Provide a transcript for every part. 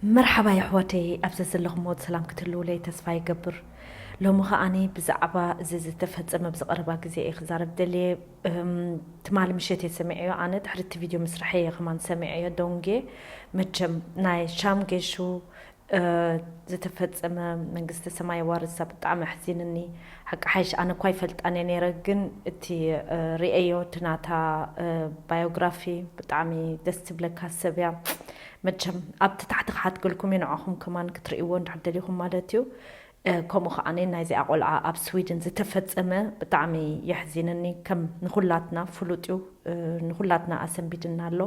መርሓባ የሕዋተይ፣ ኣብ ዘዘለኹምዎ ሰላም ክትህልውለይ ተስፋ ይገብር። ሎሚ ኸኣኒ ብዛዕባ እዚ ዝተፈጸመ ኣብዚ ቀረባ ግዜ እየ ክዛረብ ደልየ። እም፣ ትማሊ ምሸት እየ ሰሚዐዮ፣ ኣነ ድሕሪ እቲ ቪድዮ ምስርሐይ እየ ከማን ሰሚዐዮ። ዶንጌ፣ መቸም ናይ ሻም ጌሹ፣ እ፣ ዝተፈጸመ፣ መንግስተ ሰማይ የዋርሳ። ብጣዕሚ ኣሕዚንኒ። ሓቂ ሓይሽ ኣነ እኳ ይፈልጣን እየ ነይረ፣ ግን እቲ፣ እ፣ ርእየዮ፣ እቲ ናታ፣ እ፣ ባዮግራፊ ብጣዕሚ ደስ ትብለካ ሰብ እያ። መቸም ኣብቲ ታሕቲ ክሓትገልኩም እዩ፣ ንዓኹም ከማን ክትርእይዎ እንድሕር ደሊኹም ማለት እዩ። እ፣ ከምኡ ኸዓ ናይዚኣ ቆልዓ ኣብ ስዊድን ዝተፈጸመ ብጣዕሚ የሕዚነኒ። ከም ንኹላትና ፍሉጥ እዩ፣ እ፣ ንኹላትና ኣሰንቢድና ኣሎ።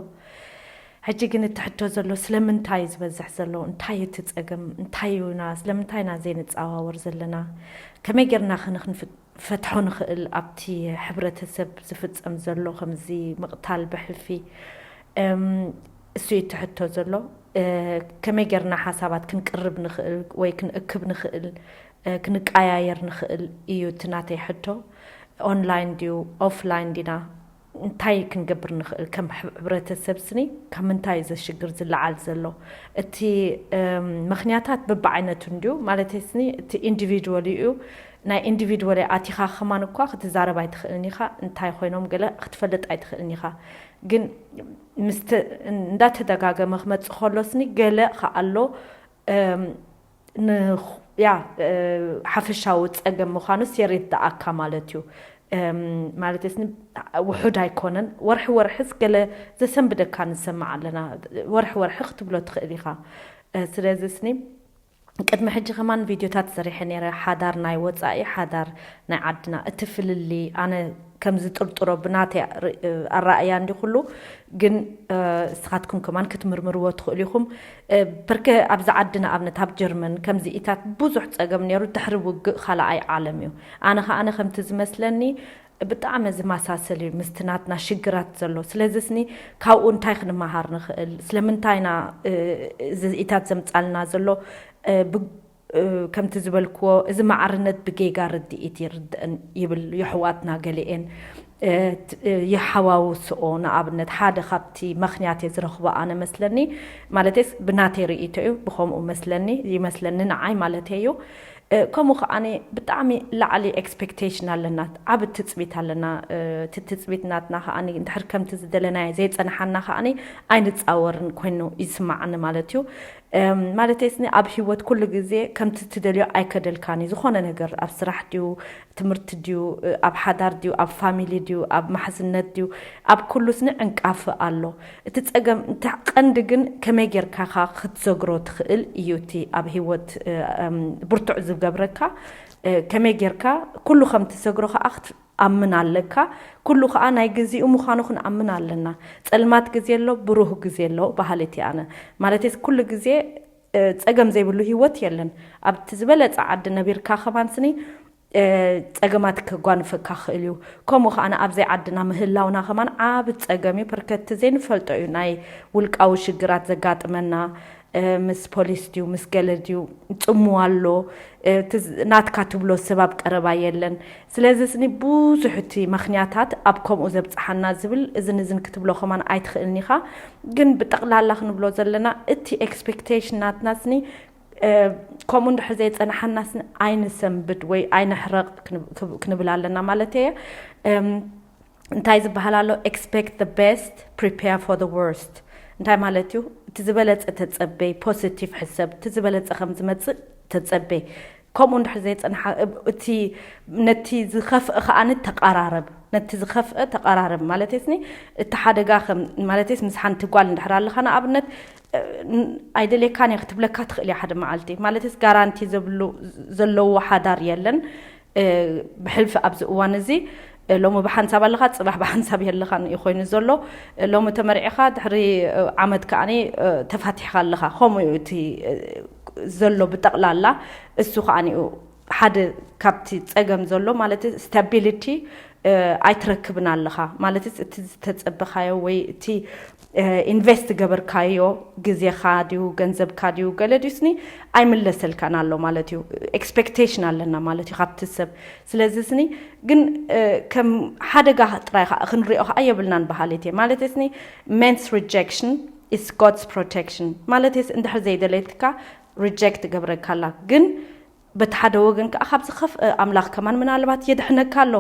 ሕጂ ግን እቲ ሕቶ ዘሎ ስለምንታይ እዩ ዝበዝሕ ዘሎ? እንታይ እዩ እቲ ጸገም? እንታይ እዩና? ስለምንታይ ኢና ዘይንጸዋወር ዘለና? ከመይ ጌርና ኸ ንኽንፍ-፣ ፈትሖ ንኽእል ኣብቲ ሕብረተሰብ ዝፍጸም ዘሎ ከምዚ ምቕታል ብሕልፊ? እም፣ እሱ እዩ እቲ ሕቶ ዘሎ። እ፣ ከመይ ጌርና ሓሳባት ክንቅርብ ንኽእል ወይ ክንእክብ ንኽእል፣ እ፣ ክንቀያየር ንኽእል እዩ እቲ ናተይ ሕቶ። ኦንላይን ድዩ ኦፍላይን ዲና? እንታይ ክንገብር ንኽእል ከም ሕብረተሰብ ስኒ? ካብ ምንታይ እዩ ዘሽግር ዝለዓል ዘሎ? እቲ፣ እም፣ ምኽንያታት በብዓይነቱ እንድዩ። ማለተይ ስኒ እቲ ኢንዲቪድዋል እዩ። ናይ ኢንዲቪድዋል ኣቲኻ ከማን እኳ ክትዛረብ ኣይትኽእልን ኢኻ። እንታይ ኮይኖም ገለ ክትፈልጥ ኣይትኽእልን ኢኻ። ግን ምስ ተ-፣ እንዳተደጋገመ ክመጽእ ከሎ ስኒ ገለ ከኣሎ፣ እም፣ ን-፣ ያ፣ እ፣ ሓፈሻዊ ጸገም ምዃኑስ የርድኣካ ማለት እዩ። እም፣ ማለት ስኒ ውሑድ ኣይኮነን። ወርሒ ወርሒስ ገለ ዘሰንብደካ ንሰምዕ ኣለና። ወርሒ ወርሒ ክትብሎ ትኽእል ኢኻ። እ፣ ስለዚ ስኒ ቅድሚ ሕጂ ከማን ቪድዮታት ሰሪሐ ነይረ። ሓዳር ናይ ወጻኢ፣ ሓዳር ናይ ዓድና። እቲ ፍልልይ ኣነ ከም ዝጥርጥሮ ብናተይ ር-፣ ኣረኣእያ እንዲ ኩሉ፣ ግን፣ እ፣ እስኻትኩም ከማን ክትምርምርዎ ትኽእሉ ኢኹም። እ፣ ብርክ ኣብዚ ዓዲ ንኣብነት ኣብ ጀርመን ከምዚ ኢታት ብዙሕ ጸገም ነይሩ። ድሕሪ ውግእ ካልኣይ ዓለም እዩ። ኣነ ኸኣ ኣነ ከምቲ ዝመስለኒ ብጣዕሚ ዝመሳሰል እዩ ምስቲ ናትና ሽግራት ዘሎ። ስለዚ ስኒ ካብኡ እንታይ ክንመሃር ንኽእል? ስለምንታይ ኢና፣ እ፣ እዚ ኢታት ዘምጻልና ዘሎ? እ፣ ብ-፣ እ፣ ከምቲ ዝበልክዎ፣ እዚ ማዕርነት ብጌጋ ርድኢት ይርድእን ይብል የሕዋትና ገሊኤን፣ እ፣ ት-፣ እ፣ ይሓዋውስኦ። ንኣብነት፣ ሓደ ካብቲ ምኽንያት እየ ዝረኽቦ ኣነ መስለኒ፣ ማለተይስ ብናተይ ርእይቶ እዩ፣ ብኸምኡ መስለኒ፣ ይመስለኒ ንዓይ ማለተይ እዩ። እ፣ ከምኡ ከዓኒ ብጣዕሚ ላዕሊ ኤክስፔክቴሽን ኣለና፣ ዓቢ ትጽቢት ኣለና። እ፣ እቲ ትጽቢት ናትና ከዓኒ እንድሕር ከምቲ ዝደለናዮ ዘይጸንሓና ከዓኒ ኣይንጻወርን ኮይኑ ይስምዓኒ ማለት እዩ። እም፣ ማለተይ ስኒ ኣብ ህይወት ኩሉ ግዜ ከምቲ ትደልዮ ኣይከደልካን እዩ። ዝኾነ ነገር ኣብ ስራሕ ድዩ፣ ትምህርቲ ድዩ፣ እ፣ ኣብ ሓዳር ድዩ፣ ኣብ ፋሚሊ ድዩ፣ ኣብ ማሕዝነት ድዩ፣ ኣብ ኩሉ ስኒ ዕንቃፊ ኣሎ። እቲ ጸገም፣ እቲ ቀንዲ ግን ከመይ ጌርካ ኢኻ ክትሰግሮ ትኽእል እዩ እቲ ኣብ ህይወት፣ እ፣ እም፣ ብርቱዕ ዝገብረካ። እ፣ ከመይ ጌርካ ኩሉ ከም ትሰግሮ ከኣ ክትኣምን ኣለካ። ኩሉ ከኣ ናይ ግዚኡ ምዃኑ ክንኣምን ኣለና። ጸልማት ግዜ ኣሎ፣ ብሩህ ግዜ ኣሎ በሃሊት እየ ኣነ። ማለተይስ ኩሉ ግዜ፣ እ፣ ጸገም ዘይብሉ ህይወት የለን። ኣብቲ ዝበለጸ ዓዲ ነቢርካ ከማን ስኒ፣ እ፣ ጸገማት ከጓንፈካ ክእል እዩ። ከምኡ ከኣ ኣብ ዘይዓድና ምህላውና ከማን ዓቢ ጸገም እዩ። በርከቲ ዘይንፈልጦ እዩ ናይ ውልቃዊ ሽግራት ዘጋጥመና። እ፣ ምስ ፖሊስ ድዩ፣ ምስ ገለ ድዩ፣ ጽምዋ ኣሎ፣ እ፣ እቲ ዝ-፣ ናትካ ትብሎ ሰብ ኣብ ቀረባ የለን። ስለዚ ስኒ ብዙሕ እቲ ምኽንያታት ኣብ ከምኡ ዘብጽሓና ዝብል እዝን እዝን ክትብሎ ከማን ኣይትኽእልን ኢኻ። ግን ብጠቕላላ ክንብሎ ዘለና እቲ ኤክስፔክቴሽን ናትና ስኒ፣ እ፣ ከምኡ እንድሕር ዘይጸንሓና ስኒ ኣይንሰንብድ ወይ ኣይንሕረቕ ክንብ-፣ ክብ-፣ ክንብል ኣለና ማለት እየ። እም፣ እንታይ ዝበሃል ኣሎ? Expect the best, prepare for the worst። እንታይ ማለት እዩ? እቲ ዝበለጸ ተጸበይ፣ ፖዚቲቭ ሕሰብ፣ እቲ ዝበለጸ ከም ዝመጽእ ተጸበይ። ከምኡ እንድሕር ዘይጸንሓ፣ እ-፣ እቲ ነቲ ዝኸፍአ ከኣ ተቐራረብ፣ ነቲ ዝኸፍአ ተቐራረብ ማለት ስኒ፣ እቲ ሓደጋ ከም፣ ማለትስ ምስ ሓንቲ ጓል እንድሕር ኣለኻ ንኣብነት፣ እ፣ ን-፣ ኣይደልየካን እየ ክትብለካ ትኽእል እያ ሓደ መዓልቲ። ማለትስ ጋራንቲ ዘብሉ-፣ ዘለዎ ሓዳር የለን። እ፣ ብሕልፊ ኣብዚ እዋን እዚ፣ እ፣ ሎሚ ብሓንሳብ ኣለኻ፣ ጽባሕ ብሓንሳብ የለኻን እዩ ኮይኑ ዘሎ። እ፣ ሎሚ ተመርዒኻ፣ ድሕሪ፣ እ፣ ዓመት ከኣኒ፣ እ፣ ተፋቲሕኻ ኣለኻ። ከምኡ እዩ እቲ፣ እ፣ ዘሎ ብጠቕላላ። እሱ ከኣኒ እዩ ሓደ ካብቲ ጸገም ዘሎ፣ ማለት ስታቢሊቲ፣ እ፣ ኣይትረክብን ኣለኻ። ማለትስ እቲ ዝተጸበኻዮ ወይ እቲ፣ እ፣ ኢንቨስት ገበርካዮ ግዜኻ ድዩ፣ ገንዘብካ ድዩ፣ ገለ ድዩ ስኒ ኣይምለሰልካን ኣሎ ማለት እዩ። ኤክስፔክቴሽን ኣለና ማለት እዩ ካብቲ ሰብ። ስለዚ ስኒ ግን፣ እ፣ ከም ሓደጋ ጥራይ ከኣ ክንሪኦ ከኣ የብልናን በሃሊት እየ። ማለት ስኒ ሜንስ ሪጀክሽን፣ It's God's protection ማለት ስ እንድሕር ዘይደለየትካ reject ትገብረካ ኣላ። ግን በቲ ሓደ ወገን ከዓ ካብ ዝኸፍአ ኣምላኽ ከማን ምናልባት የድሕነካ ኣሎ።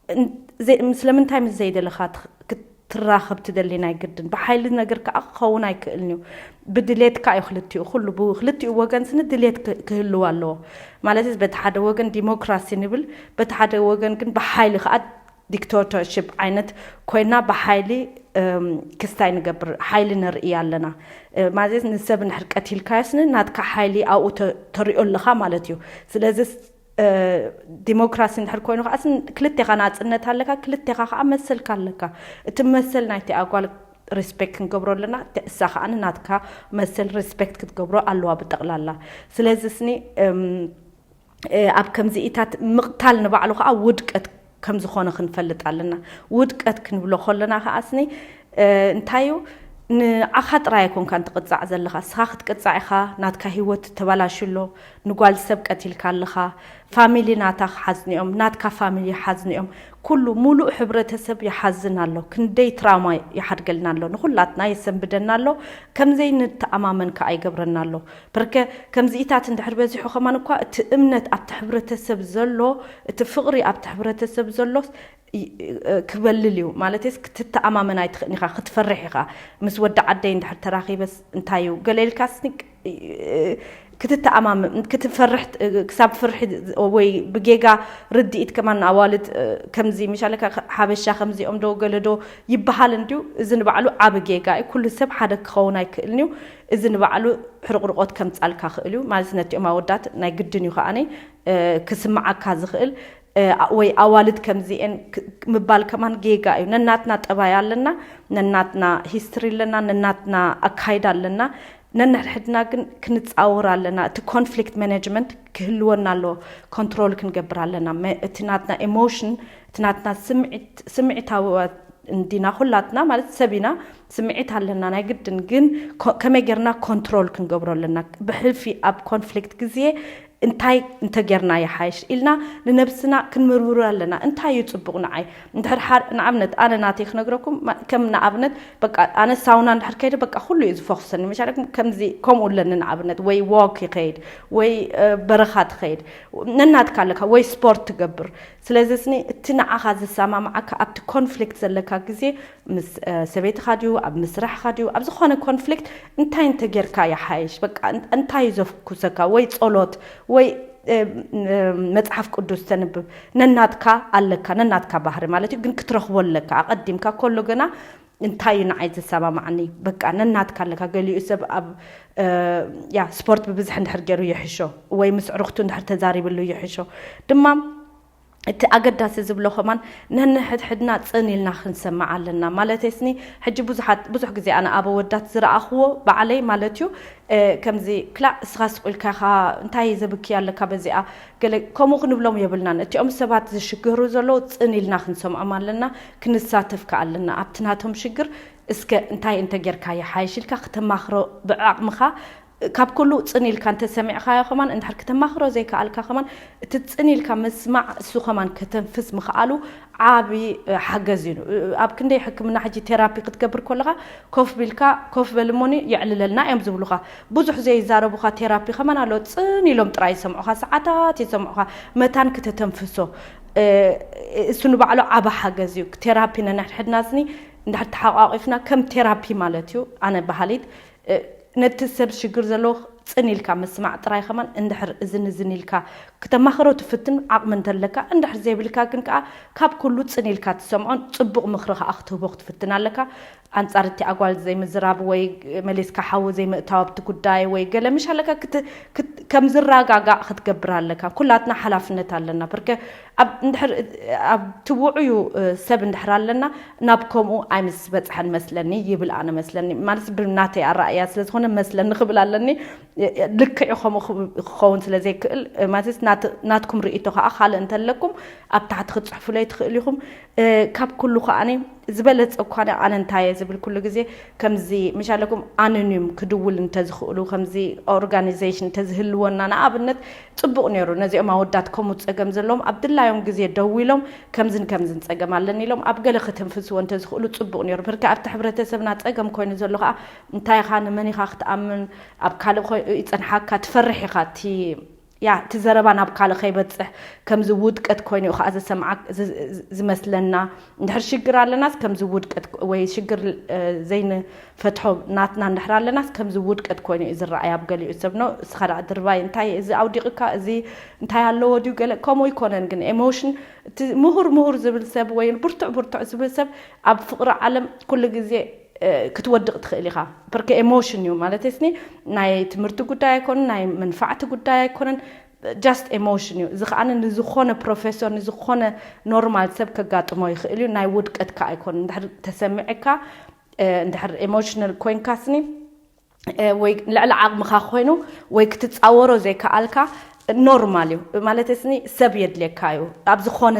እን- ዘይ- ስለምንታይ ምስ ዘይደለኻ ትኽ- ክትራኸብ ትደሊ? ናይ ግድን ብሓይሊ ነገር ከዓ ክኸውን ኣይክእልን እዩ። ብድሌትካ እዩ ክልቲኡ፣ ኩሉ ብክልቲኡ ወገን ስኒ ድሌት ክ- ክህልው ኣለዎ። ማለት በቲ ሓደ ወገን ዲሞክራሲ ንብል፣ በቲ ሓደ ወገን ግን ብሓይሊ ከዓ ዲክታቶርሽፕ ዓይነት ኮይና ብሓይሊ ክስታይ ንገብር፣ ሓይሊ ንርኢ ኣለና። ማለት ንሰብ እንድሕር ቀቲልካዮስን ናትካ ሓይሊ ኣብኡ ተሪኦ ኣለኻ ማለት እዩ። ስለዚ ዲሞክራሲ እንድሕር ኮይኑ ከዓስ ክልቴኻ ናፅነት ኣለካ፣ ክልቴኻ ከዓ መሰልካ ኣለካ። እቲ መሰል ናይቲ ኣጓል ሪስፔክት ክንገብሮ ኣለና፣ እሳ ከዓ ናትካ መሰል ሪስፔክት ክትገብሮ ኣለዋ ብጠቕላላ። ስለዚ ስኒ ኣብ ከምዚኢታት ምቕታል ንባዕሉ ከዓ ውድቀት ከም ዝኾነ ክንፈልጥ ኣለና። ውድቀት ክንብሎ ከለና ከዓ ስኒ እንታይ እዩ? ንዓኻ ጥራይ ኣይኮንካን ትቕፃዕ ዘለኻ፣ እስኻ ክትቅፃዕ ኢኻ። ናትካ ህይወት ተባላሽሎ፣ ንጓል ሰብ ቀቲልካ ኣለኻ። ፋሚሊ ናታ ክሓዝኒኦም፣ ናትካ ፋሚሊ ሓዝኒኦም፣ ኩሉ ሙሉእ ሕብረተሰብ ይሓዝን ኣሎ። ክንደይ ትራውማ ይሓድገልና ኣሎ፣ ንኹላትና የሰንብደና ኣሎ። ከምዘይ ንተኣማመን ከዓ ይገብረና ኣሎ። በርከ ከምዚኢታት እንድሕር በዚሑ ከማን እኳ እቲ እምነት ኣብቲ ሕብረተሰብ ዘሎ፣ እቲ ፍቕሪ ኣብቲ ሕብረተሰብ ዘሎ ክበልል እዩ። ማለት ክትተኣማመን ኣይትኽእልን ኢኻ፣ ክትፈርሕ ኢኻ። ምስ ወዲ ዓደይ እንድሕር ተራኺበስ እንታይ እዩ ገለ ኢልካስ ክትተኣማመን ክትፈርሕ፣ ክሳብ ፍርሒ ወይ ብጌጋ ርድኢት ከማን ኣዋልድ ከምዚ ምሻለካ ሓበሻ ከምዚኦም ዶ ገለ ዶ ይበሃል እንድዩ። እዚ ንባዕሉ ዓቢ ጌጋ እዩ። ኩሉ ሰብ ሓደ ክኸውን ኣይክእልን እዩ። እዚ ንባዕሉ ሕርቕርቆት ከምጻልካ ክእል እዩ። ማለት ነቲኦም ኣወዳት ናይ ግድን እዩ ከዓኒ ክስምዓካ ዝኽእል ወይ ኣዋልድ ከምዚኤን ምባል ከማን ጌጋ እዩ። ነናትና ጠባይ ኣለና፣ ነናትና ሂስትሪ ኣለና፣ ነናትና ኣካይዳ ኣለና። ነንሕድሕድና ግን ክንጻወር ኣለና። እቲ ኮንፍሊክት ማኔጅመንት ክህልወና ኣለዎ። ኮንትሮል ክንገብር ኣለና። እቲ ናትና ኤሞሽን፣ እቲ ናትና ስምዒታዊ እንዲና ኩላትና ማለት ሰብ ኢና፣ ስምዒት ኣለና ናይ ግድን። ግን ከመይ ጌርና ኮንትሮል ክንገብሮ ኣለና? ብሕልፊ ኣብ ኮንፍሊክት ግዜ እንታይ እንተጌርና ይሓይሽ ኢልና ንነብስና ክንምርምሩ ኣለና። እንታይ እዩ ጽቡቕ ንዓይ? እንድሕር ንኣብነት ኣነ ናተይ ክነግረኩም፣ ከም ንኣብነት በቃ ኣነ ሳውና እንድሕር ከይደ በቃ ኩሉ እዩ ዝፈኹሰኒ። መሻለኩም ከምዚ ከምኡ ኣለኒ ንኣብነት ወይ ዎክ ይኸይድ ወይ በረኻ ትኸይድ፣ ነናትካ ኣለካ ወይ ስፖርት ትገብር። ስለዚ ስኒ እቲ ንዓኻ ዝሰማማዓካ ኣብቲ ኮንፍሊክት ዘለካ ግዜ ምስ ሰበይትኻ ድዩ ኣብ ምስራሕኻ ድዩ ኣብ ዝኾነ ኮንፍሊክት እንታይ እንተጌርካ ይሓይሽ? በቃ እንታይ ዘፍኩሰካ ወይ ጸሎት ወይ መጽሓፍ ቅዱስ ተንብብ። ነናትካ ኣለካ፣ ነናትካ ባህሪ ማለት እዩ። ግን ክትረኽቦ ኣለካ ኣቐዲምካ ከሎ ገና እንታይ እዩ ንዓይ ዝሰማማዕኒ? በቃ ነናትካ ኣለካ። ገሊኡ ሰብ ኣብ ያ ስፖርት ብብዝሒ እንድሕር ገይሩ ይሕሾ ወይ ምስ ዕርኽቱ እንድሕር ተዛሪብሉ ይሕሾ። ድማ እቲ ኣገዳሲ ዝብሎ ከማን ነንሕድሕድና ጽን ኢልና ክንሰማዕ ኣለና። ማለት ስኒ ሕጂ ብዙሓት ብዙሕ ግዜ ኣነ ኣብ ኣወዳት ዝረኣኽዎ ባዕለይ ማለት እዩ። ከምዚ ክላእ እስኻ ስቁልካ ኢኻ፣ እንታይ ዘብክያ ኣለካ በዚኣ? ገለ ከምኡ ክንብሎም የብልናን። እቲኦም ሰባት ዝሽገሩ ዘለዉ ጽን ኢልና ክንሰምዖም ኣለና፣ ክንሳተፍ ከኣ ኣለና ኣብቲ ናቶም ሽግር። እስከ እንታይ እንተ ጌርካ ይሓይሽ ኢልካ ክተማኽሮ ብዓቕምኻ ካብ ኩሉ ጽን ኢልካ እንተሰሚዕካዮ ከማን እንድሕር ክተማኽሮ ዘይከኣልካ ከማን እቲ ጽን ኢልካ ምስማዕ እሱ ከማን ከተንፍስ ምኽኣሉ ዓቢ ሓገዝ እዩ። ኣብ ክንደይ ሕክምና ሕጂ ቴራፒ ክትገብር ከለኻ ኮፍ ቢልካ ኮፍ በል እሞኒ የዕልለልና እዮም ዝብሉኻ። ብዙሕ ዘይዛረቡኻ ቴራፒ ከማን ኣሎ፣ ጽን ኢሎም ጥራይ ይሰምዑኻ፣ ሰዓታት ይሰምዑኻ መታን ክተተንፍሶ። እሱ ንባዕሉ ዓቢ ሓገዝ እዩ። ቴራፒ ነንሕድሕድና ስኒ እንድሕር ተሓቋቂፍና ከም ቴራፒ ማለት እዩ ኣነ በሃሊት። ነቲ ሰብ ሽግር ዘለዎ ጽን ኢልካ ምስማዕ ጥራይ ከማን እንድሕር እዝን እዝን ኢልካ ክተማኽሮ ትፍትን ዓቕሚ እንተለካ፣ እንድሕር ዘይብልካ ግን ከኣ ካብ ኩሉ ጽን ኢልካ ትሰምዖን ጽቡቕ ምኽሪ ከኣ ክትህቦ ክትፍትን ኣለካ። ኣንጻር እቲ ኣጓል ዘይምዝራብ ወይ መሊስካ ሓዊ ዘይምእታው ኣብቲ ጉዳይ ወይ ገለ ምሽ ኣለካ ከም ዝረጋጋእ ክትገብር ኣለካ። ኩላትና ሓላፍነት ኣለና። ብርከ ኣብ እንድሕር ኣብ ትውዑዩ ሰብ እንድሕር ኣለና ናብ ከምኡ ኣይምስ በጽሐን መስለኒ ይብል ኣነ መስለኒ። ማለት ብናተይ ኣረኣእያ ስለ ዝኾነ መስለኒ ክብል ኣለኒ። ልክዕ ከምኡ ክኸውን ስለ ዘይክእል፣ ማለት ናትኩም ርእቶ ከዓ ካልእ እንተለኩም ኣብ ታሕቲ ክትፅሕፉለይ ትኽእል ኢኹም። ካብ ኩሉ ከዓኒ ዝበለፀ እኳ ኣነ እንታይ እየ ዝብል ኩሉ ግዜ፣ ከምዚ ምሻለኩም ኣኖኒም ክድውል እንተዝኽእሉ፣ ከምዚ ኦርጋኒዜሽን እንተዝህልወና ንኣብነት ፅቡቕ ነይሩ። ነዚኦም ኣወዳት ከምኡ ፀገም ዘለዎም ኣብ ድላዮም ግዜ ደዊሎም ከምዝን ከምዝን ፀገም ኣለኒ ኢሎም ኣብ ገለ ክትንፍስዎ እንተዝኽእሉ ፅቡቕ ነይሩ። ብርካ ኣብቲ ሕብረተሰብና ፀገም ኮይኑ ዘሎ ከዓ እንታይ ኢኻ፣ ንመን ኢኻ ክትኣምን፣ ኣብ ካልእ ይፀንሓካ፣ ትፈርሕ ኢኻ። እቲ ያ እቲ ዘረባ ናብ ካልእ ከይበፅሕ ከምዚ ውድቀት ኮይኑ እዩ ከዓ ዝሰምዓ ዝመስለና። እንድሕር ሽግር ኣለናስ ከምዚ ውድቀት ወይ ሽግር ዘይንፈትሖ ናትና እንድሕር ኣለናስ ከምዚ ውድቀት ኮይኑ እዩ ዝረኣይ ኣብ ገሊኡ ሰብ። ኖ እስኻ ደኣ ድርባይ እንታይ እዚ ኣውዲቕካ፣ እዚ እንታይ ኣለዎ ድዩ ገለ፣ ከምኡ ኣይኮነን። ግን ኤሞሽን እቲ ምሁር ምሁር ዝብል ሰብ ወይ ብርቱዕ ብርቱዕ ዝብል ሰብ ኣብ ፍቕሪ ዓለም ኩሉ ግዜ ክትወድቕ ትኽእል ኢኻ። ፕርከ ኤሞሽን እዩ ማለት ስኒ ናይ ትምህርቲ ጉዳይ ኣይኮነን፣ ናይ መንፋዕቲ ጉዳይ ኣይኮነን። ጃስት ኤሞሽን እዩ። እዚ ከዓ ንዝኾነ ፕሮፌሰር፣ ንዝኾነ ኖርማል ሰብ ከጋጥሞ ይኽእል እዩ። ናይ ውድቀትካ ኣይኮነን። እንድሕር ተሰሚዕካ፣ እንድሕር ኤሞሽናል ኮይንካ ስኒ ወይ ልዕሊ ዓቕምኻ ኮይኑ ወይ ክትፃወሮ ዘይከኣልካ ኖርማል እዩ ማለት ስኒ ሰብ የድልየካ እዩ። ኣብ ዝኾነ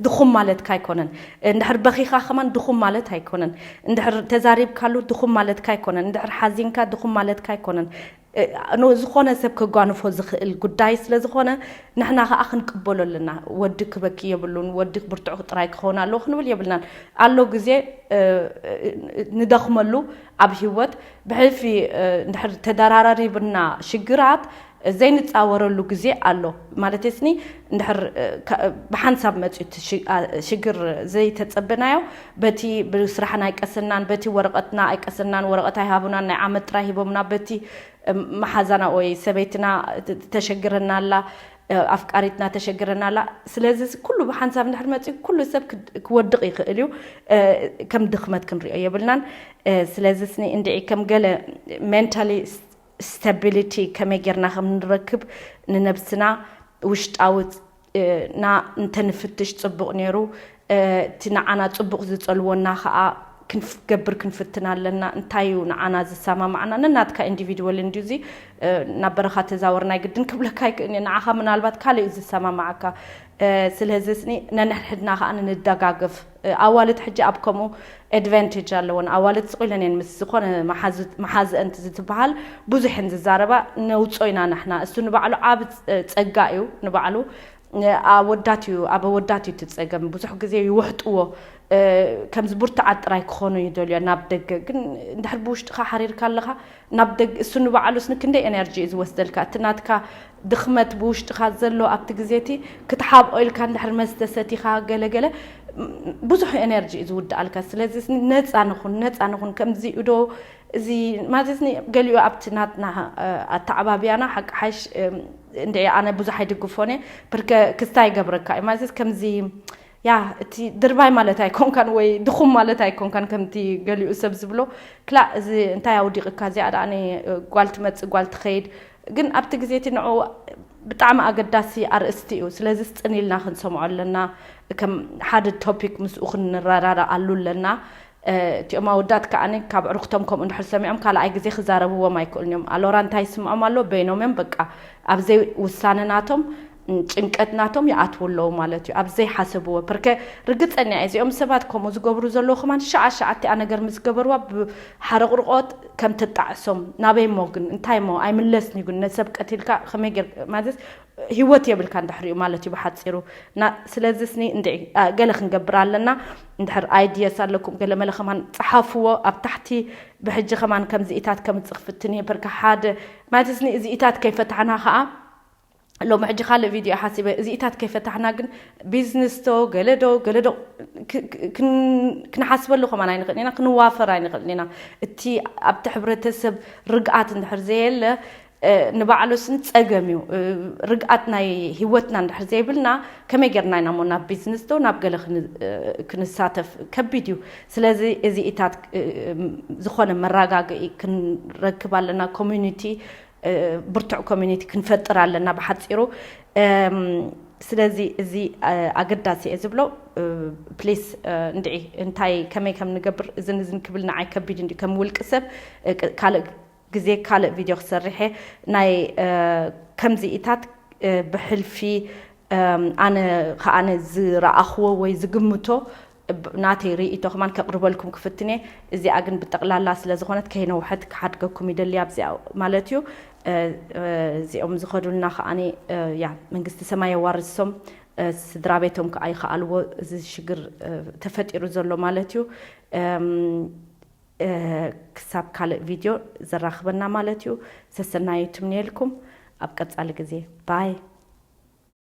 ድኹም ማለትካ ኣይኮነን። እንድሕር በኺኻ ከማን ድኹም ማለት ኣይኮነን። እንድሕር ተዛሪብካሉ ድኹም ማለትካ ኣይኮነን። እንድሕር ሓዚንካ ድኹም ማለትካ ኣይኮነን። ዝኾነ ሰብ ከጓንፎ ዝኽእል ጉዳይ ስለ ዝኾነ ንሕና ከዓ ክንቅበሎ ኣለና። ወዲ ክበኪ የብሉን፣ ወዲ ብርቱዕ ጥራይ ክኸውን ኣለዎ ክንብል የብልናን። ኣሎ ግዜ ንደኽመሉ ኣብ ህይወት ብሕልፊ እንድሕር ተደራራሪብና ሽግራት ዘይንፃወረሉ ግዜ ኣሎ ማለት ስኒ። እንድሕር ብሓንሳብ መፅዩ ሽግር ዘይተፀበናዮ በቲ ብስራሕና ኣይቀሰናን፣ በቲ ወረቐትና ኣይቀሰናን፣ ወረቐት ኣይሃቡናን፣ ናይ ዓመት ጥራይ ሂቦምና፣ በቲ መሓዛና ወይ ሰበይትና ተሸግረና ኣላ፣ ኣፍቃሪትና ተሸግረና ኣላ። ስለዚ ኩሉ ብሓንሳብ እንድሕር መፅዩ ኩሉ ሰብ ክወድቕ ይኽእል እዩ። ከም ድኽመት ክንሪኦ የብልናን። ስለዚ ስኒ እንድዒ ከም ገለ ሜንታሊ ስታቢሊቲ ከመይ ጌርና ከም ንረክብ ንነብስና ውሽጣዊ ና እንተንፍትሽ ጽቡቕ ነይሩ። እቲ ንዓና ጽቡቕ ዝጸልወና ኸኣ ክንገብር ክንፍትን ኣለና። እንታይ እዩ ንዓና ዝሰማማዕና? ነናትካ ኢንዲቪድዋል እንድዩ እዚ። ናብ በረኻ ተዛወር ናይ ግድን ክብለካ ኣይክእልን እየ። ንዓኻ ምናልባት ካልእ እዩ ዝሰማማዓካ። ስለዚ ስኒ ነንሕድሕድና ኸኣ ንደጋገፍ። ኣዋልድ ሕጂ ኣብ ከምኡ ኣድቫንቴጅ ኣለወን። ኣዋልድ ስቕ ኢለን እየን ምስ ዝኾነ መሓዝአን ዝትበሃል ብዙሕ እየን ዝዛረባ። ነውጾ ኢና ንሕና። እሱ ንባዕሉ ዓብ ጸጋ እዩ ንባዕሉ። ኣወዳት እዩ፣ ኣብ ኣወዳት እዩ እቲ ጸገም። ብዙሕ ግዜ ይውሕጥዎ። ከምዚ ብርቱዓት ጥራይ ክኾኑ ይደልዮ ናብ ደገ። ግን እንድሕር ብውሽጥኻ ሓሪርካ ኣለኻ፣ ናብ ደገ እሱ ንባዕሉስ ንክንደይ ኤነርጂ እዩ ዝወስደልካ። እቲ ናትካ ድኽመት ብውሽጥኻ ዘሎ ኣብቲ ግዜ እቲ ክትሓብኦ ኢልካ እንድሕር መስተ ሰቲኻ ገለገለ ብዙሕ ኤነርጂ እዩ ዝውድኣልካ። ስለዚ ነፃ ንኹን፣ ነፃ ንኹን። ከምዚ ዶ እዚ ማለት ገሊኡ ኣብቲ ናትና ኣተዓባብያና ሓቂ ሓሽ እንደ ኣነ ብዙሕ ኣይድግፎን እየ። ብርከ ክስታ ይገብረካ እዩ ማለት ከምዚ ያ እቲ ድርባይ ማለት ኣይኮንካን ወይ ድኹም ማለት ኣይኮንካን ከምቲ ገሊኡ ሰብ ዝብሎ። ክላእ እዚ እንታይ ኣውዲቕካ እዚኣ ደኣ ጓል ትመፅእ ጓል ትኸይድ። ግን ኣብቲ ግዜ እቲ ንዑ ብጣዕሚ ኣገዳሲ ኣርእስቲ እዩ። ስለዚ ስፅን ኢልና ክንሰምዖ ኣለና። ከም ሓደ ቶፒክ ምስኡ ክንረዳዳኣሉ ኣለና። እቲኦም ኣወዳት ከዓኒ ካብ ዕርክቶም ከምኡ እንድሕር ሰሚዖም ካልኣይ ግዜ ክዛረብዎም ኣይክእሉን እዮም። ኣሎራ እንታይ ይስምዖም ኣሎ በይኖም እዮም በቃ ኣብዘይ ውሳነ ናቶም ጭንቀት ናቶም ይኣትዉ ኣለዉ ማለት እዩ። ኣብዘይ ሓሰብዎ ፕርከ ርግፀኛ እየ እዚኦም ሰባት ከምኡ ዝገብሩ ዘለዉ ከማን ሸዓ ሸዓ እቲኣ ነገር ምስ ገበርዋ ብሓረቕርቆት ከም ትጣዕሶም ናበይ እሞ ግን እንታይ እሞ ኣይምለስን እዩ ግን ነሰብ ቀቲልካ ከመይ ጌር ማለት ህይወት የብልካ እንድሕር እዩ ማለት እዩ ብሓፂሩ። ስለዚ ስኒ እንድዒ ገለ ክንገብር ኣለና። እንድሕር ኣይድየስ ኣለኩም ገለ መለ ከማን ፀሓፍዎ ኣብ ታሕቲ። ብሕጂ ከማን ከምዚኢታት ከምፅእ ክፍትን እየ ፐርከ ሓደ ማለት ስኒ እዚኢታት ከይፈታሕና ከዓ ሎሚ ሕጂ ካልእ ቪድዮ ሓሲበ እዚኢታት ከይፈታሕና ግን ቢዝነስ ዶ ገለ ዶ ገለ ዶ ክንሓስበሉ ከማን ኣይንኽእል ኢና ክንዋፈር ኣይንኽእል ኢና። እቲ ኣብቲ ሕብረተሰብ ርግኣት እንድሕር ዘየለ ንባዕሉስ ጸገም እዩ። ርግኣት ናይ ህይወትና እንድሕር ዘይብልና ከመይ ጌርና ኢና እሞ ናብ ቢዝነስ ዶ ናብ ገለ ክንሳተፍ ከቢድ እዩ። ስለዚ እዚኢታት ዝኾነ መረጋግኢ ክንረክብ ኣለና። ኮሚኒቲ ብርቱዕ ኮሚኒቲ ክንፈጥር ኣለና ብሓፂሩ። ስለዚ እዚ ኣገዳሲ እየ ዝብሎ። ፕሊስ እንድዒ እንታይ ከመይ ከም ንገብር እዝን እዝን ክብል ንዓይ ከቢድ እንዲ ከም ውልቂ ሰብ ካልእ ግዜ ካልእ ቪድዮ ክሰርሕ እየ። ናይ ከምዚኢታት ብሕልፊ ኣነ ከኣነ ዝረኣኽዎ ወይ ዝግምቶ ናተይ ርእይቶ ከማን ከቕርበልኩም ክፍትን እየ። እዚኣ ግን ብጠቕላላ ስለ ዝኾነት ከይነውሐት ክሓድገኩም ይደሊ ኣብዚኣ ማለት እዩ። እዚኦም ዝኸዱልና ከኣኒ ያ መንግስቲ ሰማይ የዋርሶም። ስድራ ቤቶም ከዓ ይኸኣልዎ እዚ ሽግር ተፈጢሩ ዘሎ ማለት እዩ። ክሳብ ካልእ ቪድዮ ዘራኽበና ማለት እዩ። ሰሰናዩ ትምንየልኩም። ኣብ ቀጻሊ ግዜ ባይ።